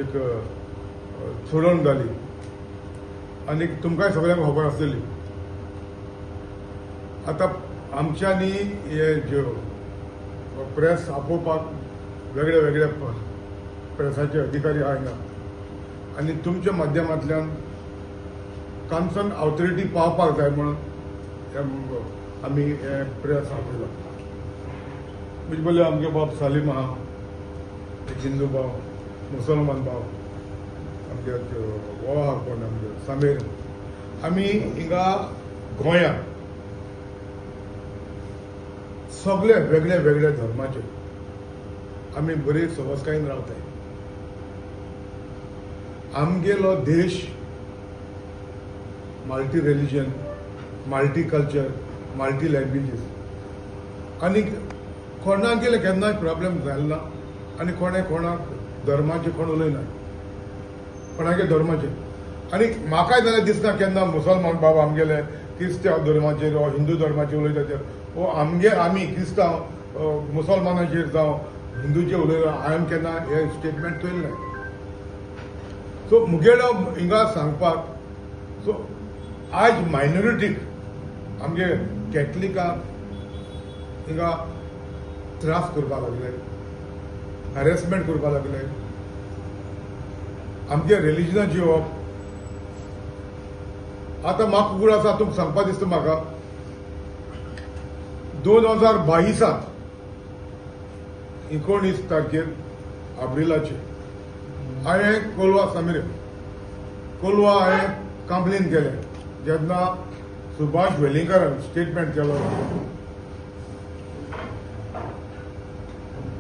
एक चोडण जाली आनी तुमकांय सगळ्यांक खबर आसतली. आतां आमच्यांनी हे ज्यो प्रेस आपोवपाक वेगळे वेगळे प्रेसाचे अधिकारी आयना आनी तुमच्या माध्यमांतल्यान कन्सर्न ऑथॉरिटी पावपाक जाय म्हणून आमी हे प्रेस आपयला. म्हणजे बोले आमगे बाब सालीम आहा, एक हिंदू भाव, मुसलमान भाव, आमगे हो आहा कोण आमगे समीर. आमी हिंगा गोंयांत सगळे वेगळे वेगळे धर्माचे आमी बरी सवसकायेन रावताय. आमगेलो देश multi religion, multi culture, multi languages आनी कोणाक गेले केन्नाय प्रॉब्लेम जालो ना आनी कोणें कोणाक धर्माचें कोण उलयना कोणागे धर्माचेर. आनी म्हाकाय जाल्यार दिसना केन्ना मुसलमान बाबा आमगेले क्रिस्तांव धर्माचेर वा हिंदू धर्माचेर उलयता ते वो आमगे आमी क्रिस्तांव मुसलमानाचेर जावं हिंदूचेर उलयता, हांवें केन्ना हे स्टेटमेंट चोयलें ना. सो मुगेलो हिंगा सांगपाक, सो आयज मायनॉरिटीक आमगे कॅथलिकांक हिंगा त्रास करपाक लागले, हॅरेसमेंट करपाक लागले, आमगे रिलिजनाची येवप. आतां म्हाका उगड आसा तुमकां सांगपा दिसता म्हाका, 2022 19 तारखेर एप्रिलाचे हांवें कोलवा समीर कोलवा हांवें कंप्लेन केलें जेन्ना सुभाष वेलिंगकारान स्टेटमेंट केलो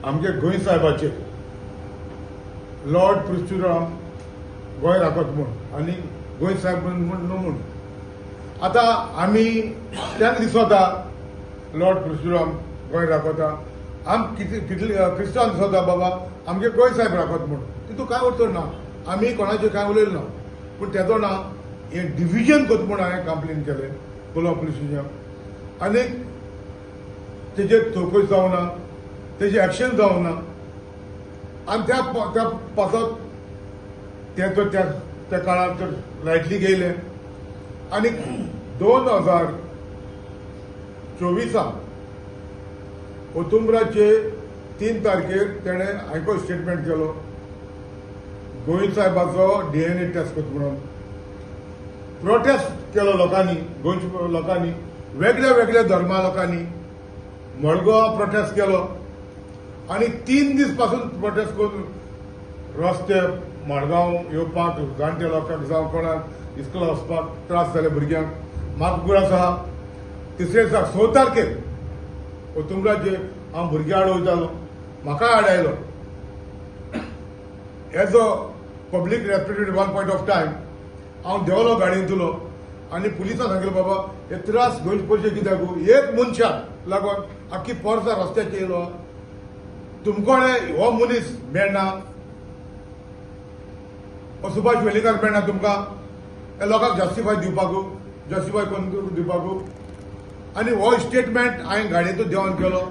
आमगे गोंय साहेबाचेर, लॉर्ड पृथ्वीराम गोंय राखत म्हूण आनी गोंय साहेब म्हूण न्हू म्हूण. आतां आमी तेन्ना दिसता लॉर्ड पृथ्वीराम गोंय राखता, आम कितले क्रिस्तांव दिसता बाबा आमगे गोंय साहेब राखत म्हूण, तितून कांय उरतो ना, आमी कोणाचेर कांय उलयलें ना. पूण तेजो ना हें डिविजन करता म्हूण हांवें कंप्लेन केलें कोलवा पुलीस स्टेशन आनी तेजेर चवकशी जावना, तेजेर एक्शन जावना आनी त्या त्या पासत ते तर त्या त्या काळार तर लायटली गेले. आनी 2024 ओतुंबराचे 3 तारखेर तेणें हांवें स्टेटमेंट केलो गोंय साहेबाचो DNA taste करता म्हणून. प्रोटेस्ट केलो लोकांनी, गोंयच्या लोकांनी, वेगळ्या वेगळ्या धर्मा लोकांनी मडगांव प्रोटेस्ट केलो आनी 3 दीस पासून प्रोटेस्ट करून रस्ते मडगांव येवपाक जाणटे लोकांक जावं कोणाक इस्कोला वचपाक त्रास जाले भुरग्यांक. म्हाका उगड आसा तिसरे दिसा 6 तारखेर ओतुंबराचेर हांव भुरग्यां आड वयतालो, म्हाकाय आडायलो. As a public representative one point of time हांव देंवलो गाडयेंतलो आनी पुलिसांक सांगलें, बाबा हे त्रास गोंयचे पयशे कित्याक, एक मनशाक लागून आख्खी पोरसां रस्त्याचेर येयलो, तुमकोणे हो मनीस मेळना, हो सुभाष वेलिंगकार मेळना तुमकां हे लोकांक जस्टिफाय दिवपाक, जस्टिफाय करून दिवपाक. आनी हो स्टेटमेंट हांवें गाडयेंतूच देंवन केलो.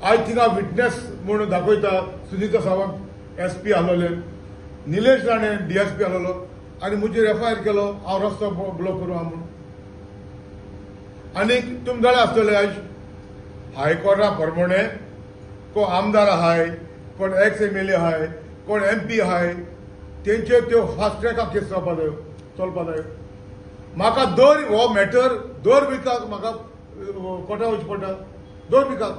आयज थिंगा विटनेस म्हूण दाखयता सुनीता सावंत SP आसलोले, निलेश राणे DSP आसलोलो आनी म्हजेर FIR केलो हांव रस्तो ब्लॉक करूं म्हूण. आनी तुमी जाणा आसतले आयज हायकोर्टा प्रमाणे कोण आमदार आहाय, कोण एक्स MLA आहाय, कोण MP आहाय, तेंचेर त्यो फास्ट ट्रॅकाक केस जावपा जायो, चलपा जायो. म्हाका दर हो मॅटर दर विकाक म्हाका कोर्टा वचचें पडटा, दर विकाक.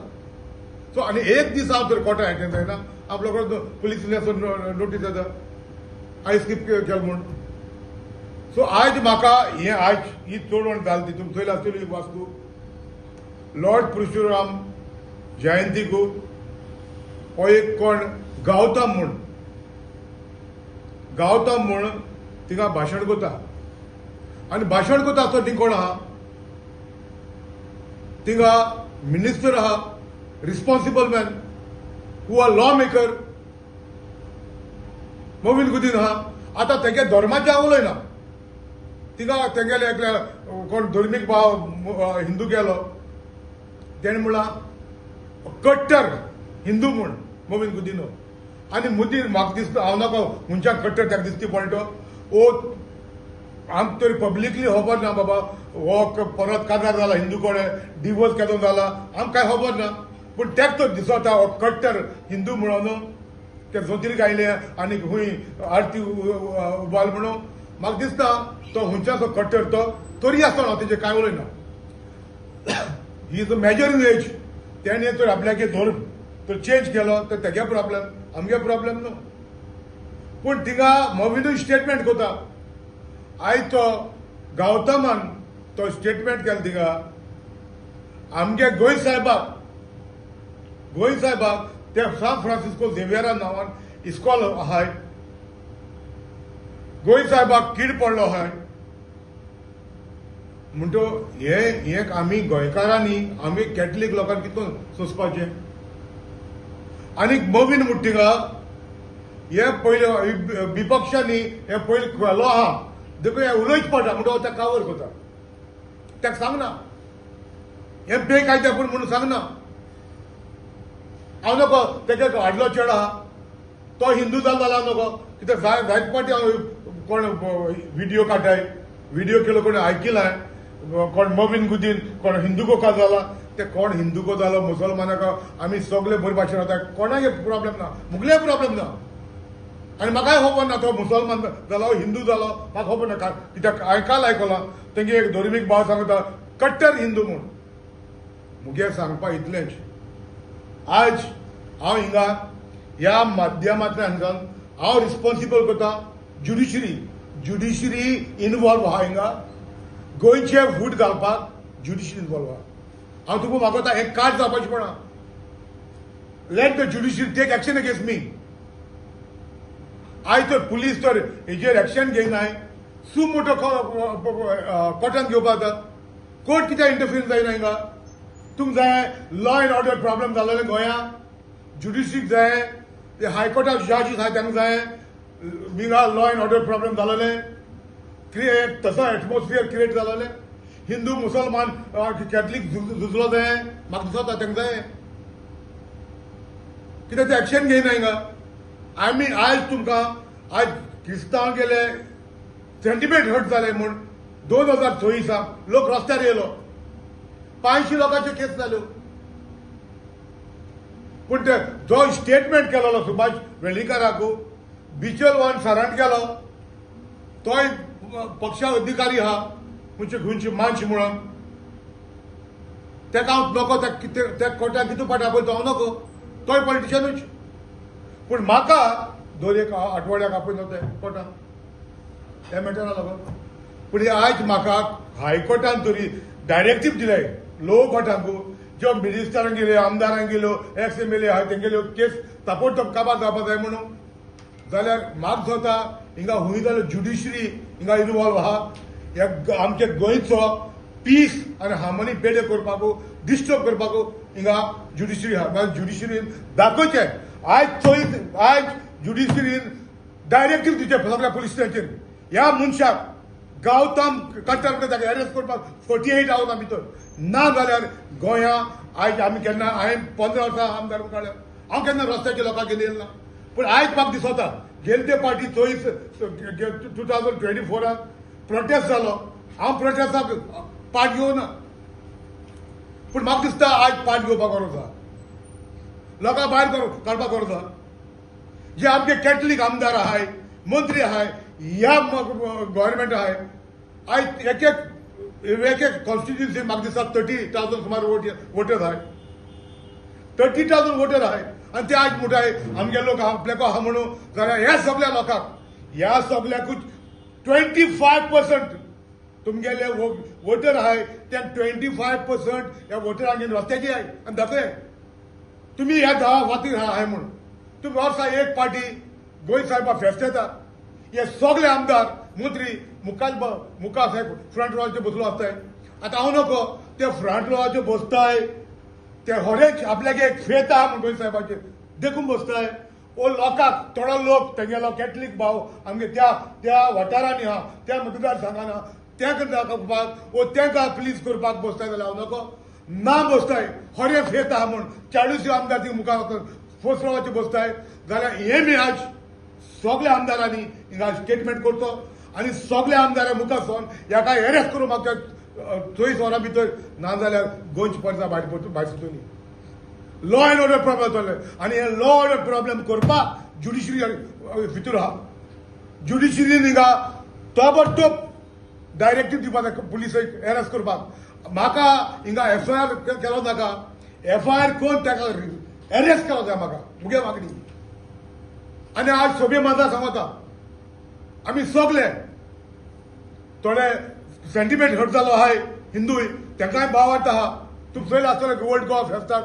सो आनी एक दीस हांव तर कोर्टा एटेंड जायना, आपलो कडेन पुलीस नोटीस येता हांवें स्कीप केलें म्हूण. सो आयज म्हाका हें आयज ही चोडवण जाली ती तुमी चोयला आसतली वास्तू लॉर्ड परशुराम जयंतीकू हो एक कोण गावता म्हूण, गावता म्हूण थिंगा भाशण करता आनी भाशण करता आसतना थिंग कोण आहा, थिंगा मिनिस्टर आहा, responsible man who are law maker Mauvin Godinho आहा. आतां तेगे धर्माचें हांव उलयना, थिंगा तेगेले एकल्या कोण धर्मीक भाव हिंदू गेलो तेणें म्हणलां कट्टर हिंदू म्हूण मोविन गुदिन्हो. आनी मुदीर म्हाका दिसता हांव नाका खंयच्या कट्टर ताका दिसती पडटो ओ आमकां तरी पब्लिकली खबर ना बाबा हो परत काजार जाला हिंदू कडेन, डिवोर्स केदो जाला, आमकां कांय खबर ना. पूण तेक तो दिसता हो कट्टर हिंदू म्हणून ते जोतीर गायले आनी खंय आरती उबाल म्हणून म्हाका दिसता तो खंयच्याचो कट्टर तो तरी आसतना तेजेर कांय उलयना. He is a major in age. तेणें तर आपल्यागे धर्म तर चेंज केलो तर तेगे प्रॉब्लेम, आमगे प्रॉब्लेम न्हू. पूण थिंगा मोविनूय स्टेटमेंट करता. आयज तो गौतमान तो स्टेटमेंट केलो थिंगा आमगे गोंय साहेबाक, गोंय साहेबाक ते सान फ्रांसिस्को झेवियरा नांवान इस्कॉल आहाय, गोंय साहेबाक कीड पडलो आहाय. म्हणटो हे हे आमी गोंयकारांनी, आमी कॅथलीक लोकांनी कितून सोंसपाचें? आनी मोवीन म्हणटा थिंगा हे पयले विपक्षांनी हे पयले केलो आहा देखून हे उलयच पडटा. म्हणटा ताका कावर करता, ताका सांगना हे बेकायदा पूण म्हणून सांगना. हांव नको तेका हाडलो चेडो आहा तो हिंदू जालो जाल्यार नको कित्याक जाय जायत पाटी हांव कोण विडियो काडटाय, विडियो केलो, कोण आयकिलाय, कोण मोवीन गुदीन कोण हिंदू को जाला. ते कोण हिंदू को जालो मुसलमानाक आमी सगळे बरे भाशेन रावता, कोणाक प्रॉब्लेम ना, मुगले प्रॉब्लेम ना. आनी म्हाकाय खबर ना तो मुसलमान जालो हिंदू जालो, म्हाका खबर ना. कित्याक हांवें काल आयकलां तेंगे एक धर्मीक भाव सांगता कट्टर हिंदू म्हूण. मुगे सांगपा इतलेंच, आज हांव हिंगा ह्या माध्यमांतल्यान हांगा हांव रिस्पॉन्सिबल करता ज्युडिशरी. ज्युडिशरी इनवॉल्व आहा हिंगा गोंयचे फूट घालपाक, ज्युडिशरी इनवॉल्व आहा. हांव तुका मागोता हें काट जावपाचें पडना. Let the judiciary take action against me. आयज तर पुलीस तर हेजेर एक्शन घेयनाय, सु मोटो कोर्टान घेवपाक जाता. कोर्ट कित्याक इंटरफियर जायना हिंगा? तुमकां जाय लॉ एंड ऑर्डर प्रॉब्लेम जालेले गोंया, ज्युडिशरीक जाय, ते हायकोर्टाक जजीस आहाय तांकां जाय हिंगा लॉ एंड ऑर्डर प्रॉब्लेम जालेले क्रिएट, तसो एटमॉस्फियर क्रिएट जालेले हिंदू मुसलमान कॅथलीक झुजलो जाय. म्हाका दिसता तांकां जाय, कित्याक ते एक्शन घेयना हिंगा. आमी आयज तुमकां आयज क्रिस्तांव गेले सेंटिमेंट हर्ट जाले म्हूण 2024 लोक रस्त्यार येयलो, 500 लोकांच्यो केस जाल्यो. पूण ते जो स्टेटमेंट केलेलो सुभाष वेलिंगकाराकू बिचल वन सरांट केलो, तोय पक्षा अधिकारी आहा खंयचे खंयची मानशी म्हणून तेका हांव नको त्या कोर्टाक कितू पाट आपयतो हांव नको, तोय पॉलिटिशियनूच. पूण म्हाका दर एक आठवड्याक आपयना ते कोर्टान त्या मॅटरा लागून. पूण आयज म्हाका हायकोर्टान तरी डायरेक्टीव दिले लो कोर्टांकू, ज्यो मिनिस्टरांक गेल्यो, आमदारांक गेल्यो, एक्स एम एल ए आहाय तेंगेल्यो केस ताबडतोब काबार जावपा जाय म्हणून. जाल्यार म्हाका दिसता हिंगा हुंय जाल्यार ज्युडिशरी हिंगा इनवॉल्व आहा. ह्या आमच्या गोंयचो पीस आनी हार्मनी पेडे करपाक, डिस्टर्ब करपाक हिंगा ज्युडिशरी आहा. मागीर ज्युडिशरीन दाखोवचें आयज चोयत, आयज ज्युडिशरीन डायरेक्टीव दिवचें सगळ्या पुलीस स्टेशन, ह्या मनशाक गांवताम कट्टर ताका अरेस्ट करपाक 48 आवर्सां भितर. ना जाल्यार गोंया आयज आमी केन्ना, हांवें 15 वर्सां आमदार काडल्या, हांव केन्ना रस्त्याच्या लोकांक येयलें ना. पूण आयज म्हाका दिसता गेले ते पार्टी चोवीस 2024 प्रोटेस्ट जालो, हांव प्रोटेस्टाक पार्ट घेवना. पूण म्हाका दिसता आयज पार्ट घेवपाक गरज आसा, लोकांक भायर काडपाक गरज आसा. जे आमचे कॅथलीक आमदार आहाय, मंत्री आहाय, ह्या गव्हर्मेंट आहाय, आयज एक एक एक एक कॉन्स्टिट्युन्सी म्हाका दिसता 30,000 सुमार वोटर आहाय, 30,000 वोटर आहाय. आनी ते आयज म्हणटाय आमगे लोक आपल्याको आहा म्हणून. जाल्यार ह्या सगल्या लोकांक, ह्या सगल्याकूच 25% तुमगेले वोटर आहाय, ते 25% ह्या वोटरांक रस्त्याचे आहाय आनी दाखय तुमी ह्या गांवा खातीर आहाय म्हणून. तुमी वर्सा एक पार्टी गोंय साहेबा फेस्त येता, हे सगळे आमदार मंत्री मुखार मुखार साहेब फ्रंट रोवाचेर बसलो आसताय. आतां हांव नको ते फ्रंट रोवाचेर बसताय ते हरेक आपल्याक एक फेत आहा म्हूण गोंय साहेबाचेर देखून बसताय. ओ लोकांक थोडो लोक तेंगेलो कॅथलीक भाव आमगे त्या त्या वाठारांनी आहा, त्या मतदारसंघान आहा, तेंका दाखोवपाक ओ तेंका प्लीज करपाक बसताय जाल्यार हांव नको ना बसताय. हरे फेत आहा म्हूण 40 आमदार ती मुखार फर्स्ट रोवाचेर बसताय. जाल्यार हे मी आज सगल्या आमदारांनी हिंगा स्टेटमेंट करचो आनी सगल्या आमदारां मुखार सोन ह्याका एरेस्ट करूं म्हाका 24 वरां भितर, नाजाल्यार गोंयची प्रजा भायर पडट, भायर सुटली. लॉ एंड ऑर्डर प्रॉब्लेम जातले आनी हे लॉ ऑर्डर प्रॉब्लेम करपाक ज्युडिशरी भितर आहा. ज्युडिशरीन हिंगा ताबडतोब डायरेक्टीव दिवपाक जाय पुलिसेक एरेस्ट करपाक. म्हाका हिंगा एफआयआर केलो नाका, एफआयआर करून ताका एरेस्ट केलो जाय. म्हाका मुगे मागणी. आनी आज सोबे माझा सांगता, आमी सगले थोडे सेंटिमेंट हर्ट जालो आहाय हिंदूय, तांकांय भाव आहा. तुमी चोयला आसतले, ओल्ड गोवा फेस्ताक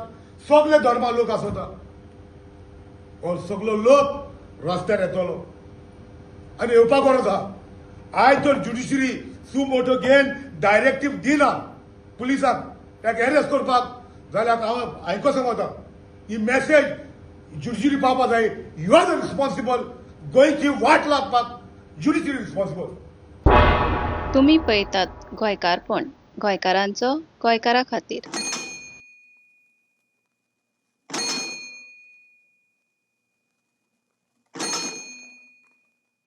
सगले धर्मा लोक आसता. हो सगलो लोक रस्त्यार येतलो आनी येवपाक गरज आहा. आयज जर ज्युडिशरी सु मोटो घेवन डायरेक्टीव दिना पुलिसांक ताका एरेस्ट करपाक जाल्यार हांव हांवें सांगता, ही मॅसेज ज्युडिशरी पावपा जाय. You are the responsible. गोंयची वाट लागपाक ज्युडिशरी रिस्पॉन्सिबल. तुमी पळयतात गोंयकारपण, गोंयकारांचो गोंयकारा खातीर.